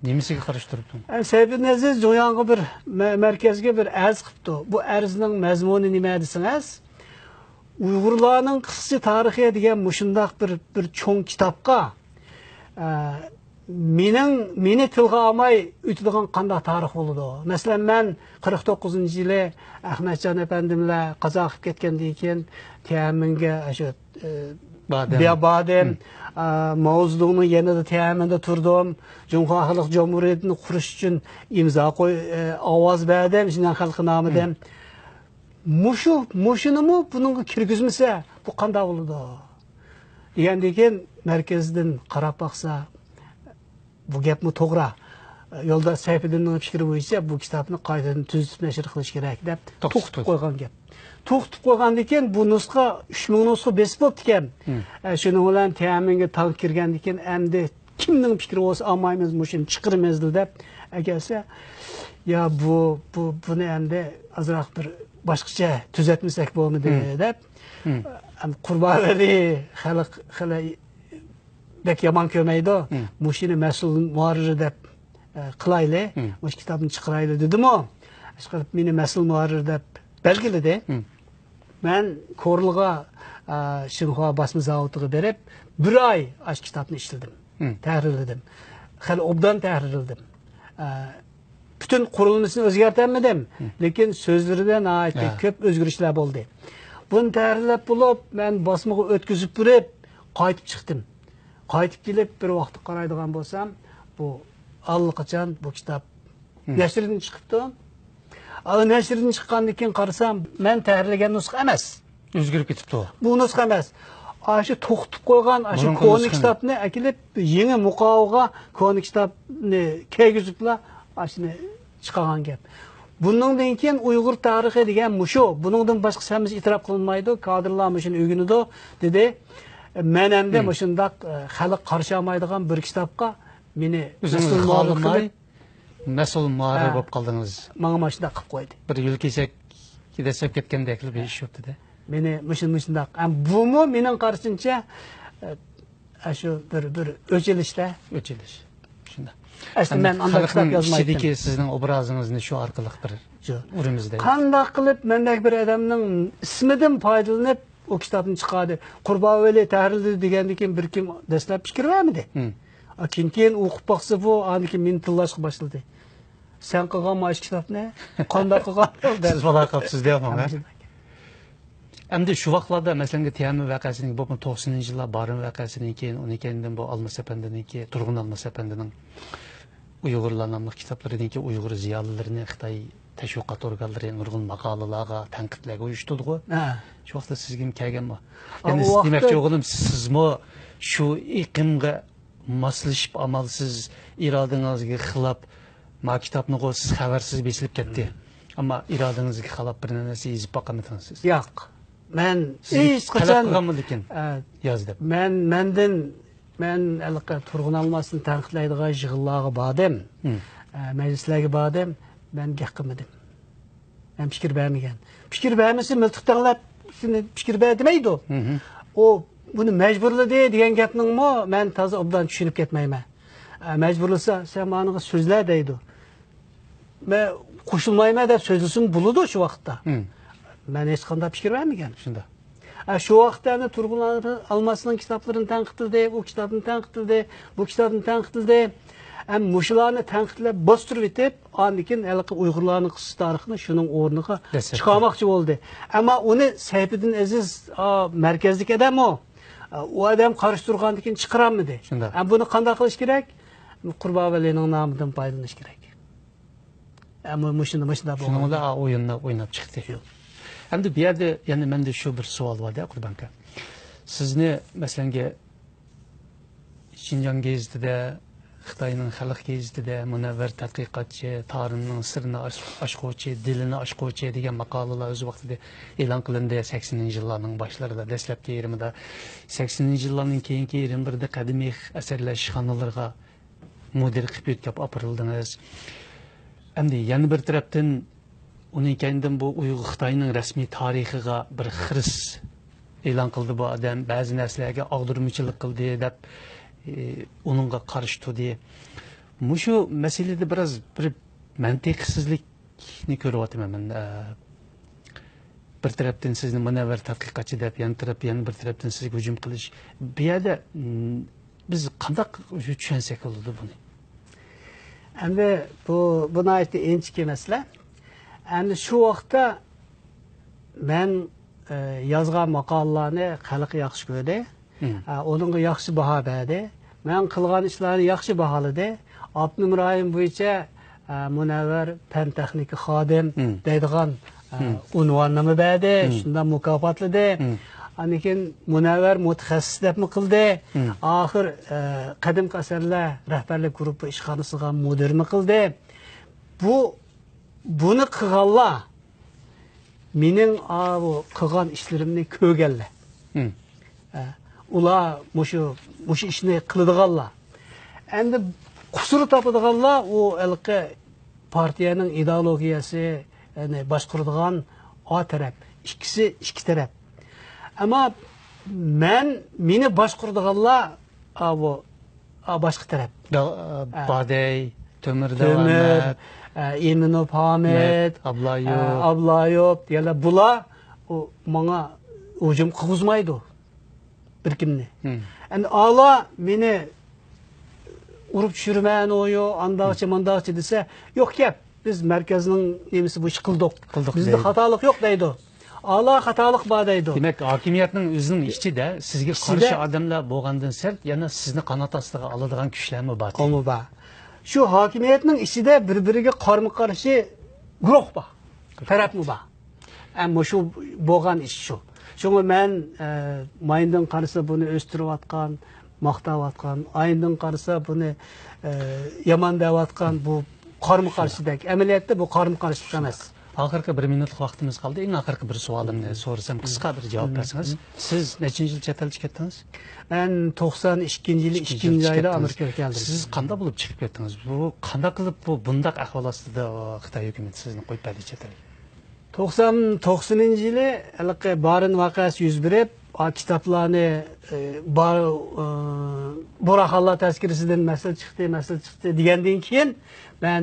نېمىسىگە قارشى تۇرۇپتۇ؟ ئە، سەيپىدىن ئەزىز جۇڭياڭغا بىر مە-، مەركەزگە بىر ئەرز قىپتۇ. بۇ ئەرزنىڭ مەزمۇنى نېمە دېسىڭىز، ئۇيغۇرلارنىڭ قىسقىسى تارىخى دېگەن مۇشۇنداق بىر، بىر چوڭ كىتابقا، ئە، مېنىڭ، مېنى تىلغا ئالماي ئۆتىدىغان قانداق تارىخ بولىدۇ؟ مەسىلەن، مەن قىرىق توققۇزىنچى يىلى ئەخمەتجان ئەپەندىم بىلەن قازا قىلىپ كەتكەندىن كېيىن تيەنئەنمېنگە شۇ، ئە، بادەم. بىيا-، بادەم، مم. ئە، ماۋزېدۇڭنىڭ يېنىدا تيەنئەنمېندا تۇردۇم. جۇڭخۇا خەلق جۇمھۇرىيىتىنى قۇرۇش ئۈچۈن ئىمزا قوي-، ئە، ئاۋاز بەردىم، شىنجاڭ خەلقى نامىدىن. مم. مۇشۇ، مۇشۇنىمۇ بۇنىڭغا كىرگۈزمىسە، بۇ قانداق بولىدۇ؟ دېگەندىن كېيىن، مەركەزدىن قاراپ باقسا، بۇ گەپمۇ توغرا. يولداش سەيپىدىننىڭ پىكرى بويىچە بۇ كىتابنى قايتىدىن تۈزىتىپ نەشر قىلىش كېرەك دەپ توختىتىپ توختىتىپ قويغان گەپ. توختىتىپ قويغاندىن كېيىن بۇ نۇسخا ئۈچ مىڭ نۇسخا بېسىپ بوپتىكەن. مم. ئە، شۇنىڭ بىلەن تيەنئەنمېنگە تانك كىرگەندىن كېيىن ئەمدى كىمنىڭ پىكرى بولسا ئالمايمىز، مۇشۇنى چىقىرىمىز دەپ ئەكەلسە، يا بۇ، بۇ، بۇنى ئەمدى ئازراق بىر باشقىچە تۈزەتمىسەك بولمىدى مم. دەپ، مم. ئەم، قۇربان ۋەلى خەلق خېلى بەك يامان كۆرمەيدۇ. مم. مۇشۇنى مەسئۇل مۇھەررىر دەپ، ئە، قىلايلى، مم. مۇشۇ كىتابنى چىقىرايلى دېدىمۇ. ئىشقىلىپ مېنى مەسئۇل مۇھەررىر دەپ بەلگىلىدى. مم. مەن كورلىغا، ئە، شىنخۇا باسما زاۋۇتىغا بېرىپ، بىر ئاي ئاشۇ كىتابنى ئىشلىدىم، مم. تەھرىرلىدىم. خېلى ئوبدان تەھرىرلىدىم. ئە، پۈتۈن قۇرۇلمىسىنى ئۆزگەرتەلمىدىم، مم. لېكىن سۆزلىرىدە ناھايىتى ھە. كۆپ ئۆزگىرىشلەر بولدى. بۇنى تەھرىرلەپ بولۇپ، مەن باسمىغا ئۆتكۈزۈپ بېرىپ، قايتىپ چىقتىم. قايتىپ كېلىپ، بىر ۋاقىتتا قارايدىغان بولسام، بۇ ئاللىقاچان بۇ كىتاب مم. نەشردىن چىقىپتۇ. ئانا نەشردىن چىققاندىن كېيىن قارىسام، مەن تەھرىرلىگەن نۇسخا ئەمەس. ئۆزگىرىپ كېتىپتۇ. بۇ نۇسخا ئەمەس. ئاشۇ توختىتىپ قويغان، ئاشۇ بۇرۇنقى كونا نۇسخىنى. كىتابنى ئەكېلىپ، يېڭى مۇقاۋىغا كونا كىتابنى كىرگۈزۈپلا، ئاشۇنى چىقارغان گەپ. بۇنىڭدىن كېيىن ئۇيغۇر تارىخى دېگەن مۇشۇ. بۇنىڭدىن باشقىسى ھەممىسى ئېتىراپ قىلىنمايدۇ. كادىرلار مۇشۇنى ئۆگىنىدۇ، دېدى. مەن ئەمدى مم. مۇشۇنداق، ئە، خەلق قارشى ئالمايدىغان بىر كىتابقا مېنى ئۆزىڭىز مەسئۇل مۇھەررىر خالىماي قىلىپ، مەسئۇل مۇھەررىر ھە. بولۇپ قالدىڭىز. ماڭا ماشۇنداق قىلىپ قويدى. بىر يۈل كېسەك دەسسەپ كەتكەندەكلا بىر ئىش بوپتۇ-دە. مېنى مۇشۇ-، مۇشۇنداق. ھەم بۇمۇ مېنىڭ قارىشىمچە، ئە، ئاشۇ بىر، بىر ئۆچ ئېلىشتە. ئۆچ ئېلىش. شۇنداق. ئەسلى مەن ئانداق كىتاب يازمايتتىم. ئىچىدىكى سىزنىڭ ئوبرازىڭىزنى شۇ ئارقىلىق بىر ئۇرىمىز دەيلى. قانداق قىلىپ مەندەك بىر ئادەمنىڭ ئىسمىدىن پايدىلىنىپ ئۇ كىتابنى چىقاردى. قۇربان ۋەلى تەھرىرلىدى دېگەندىن كېيىن بىر كىم دەسلەپ پىكىر بەرمىدى. كېيىن، كېيىن ئوقۇپ باقسا بۇ، ئاندىن كېيىن مېنى تىللاشقا باشلىدى. سەن قىلغانمۇ ئاشۇ كىتابنى؟ قانداق قىلغان؟ سىز بالا قاپسىز دەيمەن. ئەمدى شۇ ۋاقىتلاردا، مەسىلەن، تيەنئەنمېن ۋەقەسىدىن كېيىن، بولۇپمۇ توقسىنىنچى يىللار بارىن ۋەقەسىدىن كېيىن، ئۇنىڭ كەينىدىن بۇ ئالماس ئەپەندىنىڭكى، تۇرغۇن ئالماس ئەپەندىنىڭ ئۇيغۇرلار ناملىق كىتابلىرىدىن كېيىن ئۇيغۇر زىيالىيلىرىنى خىتاي تەشۋىقات ئورگانلىرى نۇرغۇن ماقالىلەرگە، تەنقىدلەرگە ئۇيۇشتۇردىغۇ. شۇ ۋاقىتتا سىزگىمۇ كەلگەنمۇ؟ يەنى دېمەكچى بولغىنىم، سىزمۇ شۇ ئېقىمغا ماسلىشىپ، ئامالسىز، ئىرادىڭىزگە خىلاپ ما كىتابنىغۇ سىز خەۋەرسىز بېسىلىپ كەتتى. ئەمما ئىرادىڭىزگە خىلاپ بىر نەرسە يېزىپ باققانمىدىڭىز سىز؟ ياق. مەن ھېچ قاچان تەلەپ قىلغانمىدىكىن؟ ياز دەپ. مەن، مەندىن، مەن ھېلىقى تۇرغۇن ئالماسنى تەنقىدلەيدىغان يىغىنلارغا باردىم. مەجلىسلەرگە باردىم. مەن گەپ قىلمىدىم. مەن پىكىر بەرمىگەن. پىكىر بەرمىسە مىلتىق تەڭلەپ سېنى پىكىر بەر دېمەيدۇ. ئۇ بۇنى مەجبۇرلىدى دېگەن گەپنىڭمۇ مەن تازا ئوبدان چۈشىنىپ كەتمەيمەن. ئە، مەجبۇرلىسا سەن مانىغا سۆزلە دەيدۇ. مەن قوشۇلمايمەن دەپ سۆزلىسىمۇ بولىدۇ شۇ ۋاقىتتا. مەن ھېچقانداق پىكىر بەرمىگەن. شۇنداق. ئە، شۇ ۋاقىتتا ئەنە تۇرغۇن ئالماسنىڭ كىتابلىرىنى تەنقىدلىدى، ئۇ كىتابنى تەنقىدلىدى، بۇ كىتابنى تەنقىدلىدى. ھەم مۇشۇلارنى تەنقىدلەپ باستۇرۇۋېتىپ، ئاندىن كېيىن ھېلىقى ئۇيغۇرلارنىڭ قىسسىسى تارىخىنى شۇنىڭ ئورنىغا چىقارماقچى بولدى. ئەمما ئۇنى سەيپىدىن ئەزىز، ئا، مەركەزدىكى ئادەم ئۇ. ئا، ئۇ ئادەم قارشى تۇرغاندىن كېيىن چىقىرالمىدى. شۇنداق. ئە، بۇنى قانداق قىلىش كېرەك؟ قۇربان ۋەلىنىڭ نامىدىن پايدىلىنىش كېرەك. ئە، مۇ-، مۇشۇنداق، مۇشۇنداق بولغان. شۇنىڭ بىلەن ئا ئويۇننى ئويناپ چىقتى. ئەمدى بۇ يەردە يەنە مەندە شۇ بىر سوئال بار-دە، قۇربان ئاكا. سىزنى، مەسىلەنگە، شىنجاڭ گېزىتىدە، خىتاينىڭ خەلق گېزىتىدە مۇنەۋۋەر تەتقىقاتچى، تارىمنىڭ سىرىنى ئاچ-، ئاچقۇچى، دىلىنى ئاچقۇچى دېگەن ماقالىلەر ئۆز ۋاقتىدا ئېلان قىلىندى. سەكسىنىنچى يىللارنىڭ باشلىرىدا، دەسلەپكى يېرىمىدا، سەكسىنىنچى يىللارنىڭ كېيىنكى يېرىمى بىردە قەدىمىي ئەسەرلەر ئىشخانىلىرىغا مۇدىر قىلىپ يۆتكەپ ئاپىرىلدىڭىز. ئەمدى يەنە بىر تەرەپتىن، ئۇنىڭ كەينىدىن بۇ ئۇيغۇر خىتاينىڭ رەسمىي تارىخىغا بىر خىرىس ئېلان قىلدى بۇ ئادەم، بەزى نەرسىلەرگە ئاغدۇرمىچىلىق قىلدى دەپ، ئى، ئۇنىڭغا قارشى تۇردى. مۇشۇ مەسىلىدە بىراز بىر مەنتىقسىزلىكنى كۆرۈۋاتىمەن مەن. ئە، بىر تەرەپتىن سىزنى مۇنەۋۋەر تەتقىقاتچى دەپ، يەنە تەرەپ، يەنە بىر تەرەپتىن سىزگە ھۇجۇم قىلىش. بۇ يەردە، م، بىز قانداق چۈشەنسەك بولىدۇ بۇنى؟ ئەمدى بۇ، بۇ ناھايىتى ئىنچىكە مەسىلە. ئەمدى شۇ ۋاقىتتا مەن، ئە، يازغان ماقالىلارنى خەلق ياخشى كۆردى. ئە، ئۇنىڭغا ياخشى باھا بەردى. مەن قىلغان ئىشلارنى ياخشى باھالىدى. ئاپتونوم رايون بويىچە، ئە، مۇنەۋۋەر پەن تېخنىكا خادىم دەيدىغان، ئە، ئۇنۋاننامە بەردى، شۇنداق مۇكاپاتلىدى. ئاندىن كېيىن مۇنەۋۋەر مۇتەخەسسىس دەپمۇ قىلدى. ئاخىر، ئە، قەدىمكى ئەسەرلەر رەھبەرلىك گۇرۇپپا ئىشخانىسىغا مۇدىرمۇ قىلدى. بۇ، بۇنى قىلغانلار مېنىڭ ئاۋۇ قىلغان ئىشلىرىمنى كۆرگەنلەر. ئە، ئۇلار مۇشۇ، مۇشۇ ئىشنى قىلىدىغانلار. ئەمدى قۇسۇر تاپىدىغانلار ئۇ ھېلىقى پارتىيەنىڭ ئىدېئولوگىيەسى، يەنى باشقۇرىدىغان ئا تەرەپ. ئىككىسى ئىككى تەرەپ. ئەمما مەن، مېنى باشقۇرىدىغانلار ئاۋۇ، ئا، باشقا تەرەپ. ئە، بادەي، تۆمۈر، تۆمۈر، دەۋەمەت، ئە، ئىمىنوف ھامىد، ئابلايوف. ئە، ئابلايوف، يەنە بۇلار ئۇ ماڭا ھۇجۇم قىلغۇزمايدۇ بىر كىمنى. ئەمدى ئالا مېنى ئۇرۇپ چۈشۈرمەن، ئويۇ، ئانداقچە، مانداقچە دېسە، يوق گەپ، بىز مەركەزنىڭ نېمىسى بويىچە قىلدۇق. قىلدۇق بىزدە دەيدۇ. خاتالىق يوق دەيدۇ. ئالا خاتالىق بار دەيدۇ. دېمەك، ھاكىمىيەتنىڭ ئۆزىنىڭ ئىچىدە سىزگە ئىچىدە قارشى ئادەملەر بولغاندىن سىرت، يەنە سىزنى قانات ئاستىغا ئالىدىغان كۈچلەرمۇ بار. ئۇمۇ بار. شۇ ھاكىمىيەتنىڭ ئىچىدە بىر-بىرىگە قارمۇ-قارشى گۇرۇھ بار، تەرەپمۇ بار. ئە، مۇشۇ بولغان ئىش شۇ. شۇڭا مەن، ئە، مايندىن قارىسا بۇنى ئۆستۈرۈۋاتقان، ماختاۋاتقان، ئايندىن قارىسا بۇنى، ئە، يامان دەۋاتقان، بۇ قارمۇ-قارشىدەك. ئەمەلىيەتتە بۇ قارمۇ-قارشىلىق ئەمەس. ئاخىرقى بىر مىنۇتلۇق ۋاقتىمىز قالدى. ئەڭ ئاخىرقى بىر سوئالىمنى سورىسام، قىسقا بىر جاۋاب بەرسىڭىز. سىز نەچچىنچى يىل چەت ئەلگە كەتتىڭىز؟ مەن توقسان ئىككىنچى يىلى ئىككىنچى ئايدا ئامېرىكىغا كەلدىم. سىز قانداق بولۇپ چىقىپ كەتتىڭىز؟ بۇ قانداق قىلىپ بۇ بۇنداق ئەھۋال ئاستىدا خىتاي ھۆكۈمىتى سىزنى قويۇپ بەردى چەت ئەلگە؟ توقسان، توقسىنىنچى يىلى ھېلىقى بارىن ۋەقەسى يۈز بېرىپ، ئا، كىتابلارنى، ئى، بار، ئى، بۇراخانلار تەزكىرىسىدىن مەسىلە چىقتى، مەسىلە چىقتى دېگەندىن كېيىن، مەن،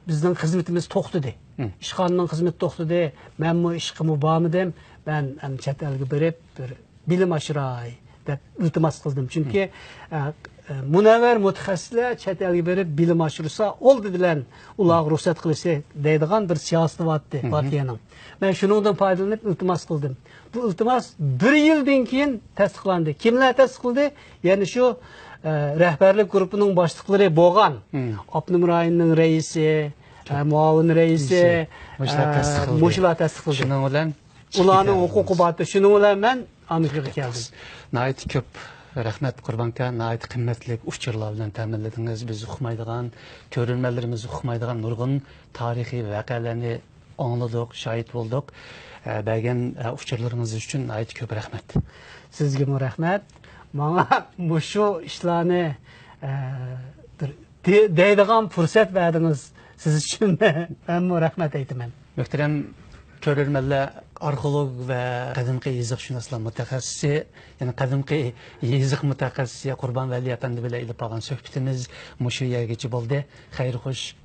بىزنىڭ خىزمىتىمىز توختىدى. مم. ئىشخانىنىڭ خىزمىتى توختىدى. مەنمۇ ئىشقىمۇ بارمىدىم. مەن ئەمدى چەت ئەلگە بېرىپ، بىر بىلىم ئاشۇراي دەپ ئىلتىماس قىلدىم. چۈنكى، مم. ئە، ئە، مۇنەۋۋەر مۇتەخەسسىسلەر چەت ئەلگە بېرىپ بىلىم ئاشۇرسا، ئالدى بىلەن ئۇلارغا رۇخسەت قىلىشى دەيدىغان بىر سىياسىتى بارتتى مم. پارتىيەنىڭ. مەن شۇنىڭدىن پايدىلىنىپ ئىلتىماس قىلدىم. بۇ ئىلتىماس بىر يىلدىن كېيىن تەستىقلاندى. كىملەر تەستىقلىدى؟ يەنە شۇ، ئە، رەھبەرلىك گۇرۇپپىنىڭ باشلىقلىرى بولغان مم. ئاپتونوم رايوننىڭ رەئىسى، ئە، مۇئاۋىن رەئىسى، رەئىسى. مۇشۇلار ئە، تەستىقلىدى. مۇشۇلار تەستىقلىدى. شۇنىڭ بىلەن ئۇلارنىڭ ھوقۇقى بارتى. شۇنىڭ بىلەن مەن ئامېرىكىغا كەلدىم. ناھايىتى كۆپ رەھمەت، قۇربان ئاكا. ناھايىتى قىممەتلىك ئۇچۇرلار بىلەن تەمىنلىدىڭىز. بىز ئۇقمايدىغان، كۆرۈرمەنلىرىمىز ئۇقمايدىغان نۇرغۇن تارىخىي ۋەقەلەرنى ئاڭلىدۇق، شاھىت بولدۇق. ئە، بەرگەن، ئە، ئۇچۇرلىرىڭىز ئۈچۈن ناھايىتى كۆپ رەھمەت. سىزگىمۇ رەھمەت. ماڭا مۇشۇ ئىشلارنى، ئە، بىر دې-، دەيدىغان پۇرسەت بەردىڭىز. سىز ئۈچۈن مەنمۇ رەھمەت ئېيتىمەن. مۆھتەرەم كۆرۈرمەنلەر، ئارخېئولوگ ۋە قەدىمكى يېزىقشۇناسلار مۇتەخەسسىسى، يەنى قەدىمكى يېزىق مۇتەخەسسىسى قۇربان ۋەلى ئەپەندى بىلەن ئېلىپ بارغان سۆھبىتىمىز مۇشۇ يەرگىچە بولدى. خەير خوش.